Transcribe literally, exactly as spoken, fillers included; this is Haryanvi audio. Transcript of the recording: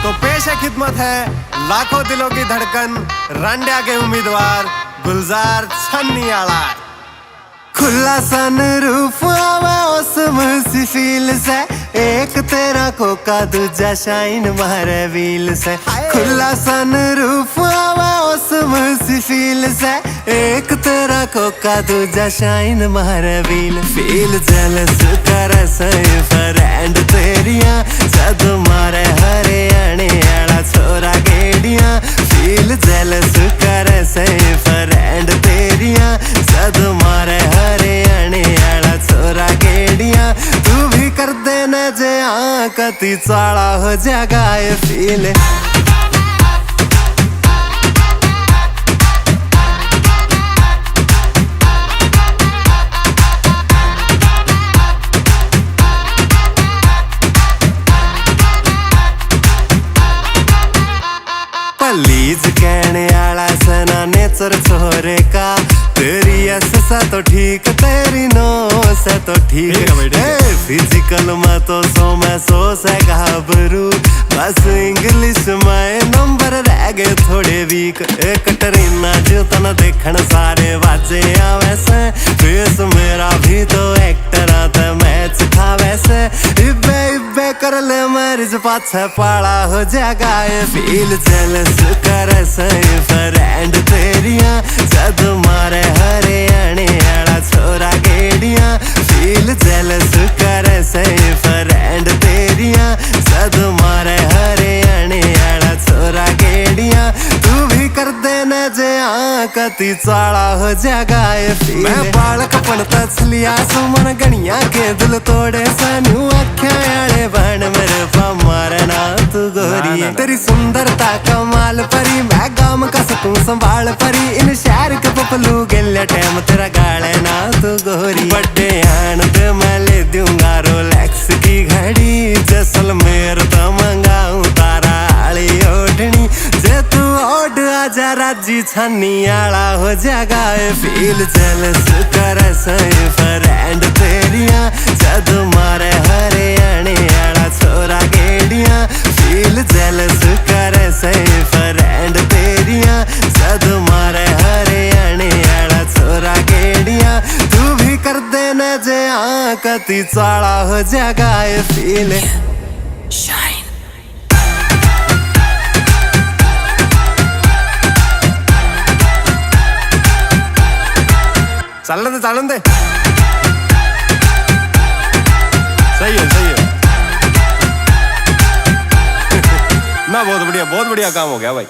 तो पेश है खिदमत है लाखों दिलों की धड़कन, रांडिया के उम्मीदवार गुलजार छन्नी आला। खुला सनरूफ आवे, औसम सी फील से, एक तेरा कोका दूजा शाइन मारे व्हील से। खुला सनरूफ आवे, औसम सी फील से, एक तेरा कोका दूजा शाइन मारे व्हील। फील जेलस करे सही फ्रेंड तेरिया, जद मारे हरियाणे आला छोरा गेड़िया। फील जेलस करे सही फ्रेंड तेरिया, जद मारे हरियाणे आला छोरा गेड़िया। तू भी कर देना जे हाँ, कती चाला हो जाएगा ये फील। प्लीज कहने आला सै ना नेचर छोरे का, तेरी एस से तो ठीक, तेरी नो से तो ठीक। ठीक है भाई, ठीक है। ए, फिजिकल में तो सौ में सौ से घाबरू, बस इंग्लिश में नंबर रह गए थोड़े वीक। ए कटरीना जो तन देखण सारे बाजे आवे से, फेस मेरा भी तो एक्टरा ते मैच खावे से। इब्बे इब्बे कर ले मैरिज, पाछे पाला हो जाएगा ये। फील जेलस करे सही फ्रेंड तेरिया, जद मारे हरियाणे आला छोरा गेड़िया। फील जेलस करे सही फ्रेंड तेरिया, जद मारे हरियाणे आला छोरा गेड़िया। तू भी कर देना जे हाँ, कती चाला हो जाएगा ये फील। मैं बालकपण तै छलिया सू, मन गणिया के दिल तोड़े सै, न्यू आख्या आले बन मेरे पा मारे ना तू गोरी। ना, ना, ना। तेरी सुंदरता कमाल परी, मैं गाम का सकूं संभाल परी, इन शहर के पपलू गेल्या टाइम तेरा गाले ना तू गोरी। बड़े आन दे मैं ले दूंगा रोलेक्स की घड़ी, जैसलमेर तो मंगाऊं तारा आली ओढ़नी। जे तू ओढ़ आजा राजी, छानी आला हो जाएगा ये फील। जेलस करे सही फ्रेंड तेरिया, जद मारे हरियाणे आला छोरा गेड़िया। फील जेलस करे सही फ्रेंड तेरिया, जद मारे हरियाणे आला छोरा गेड़िया। तू भी कर देना जे हाँ, कती चाला हो जाएगा ये फील। शाइन। चलन दे, चलन दे। सही है, सही है। ना, बहुत बढ़िया, बहुत बढ़िया काम हो गया भाई।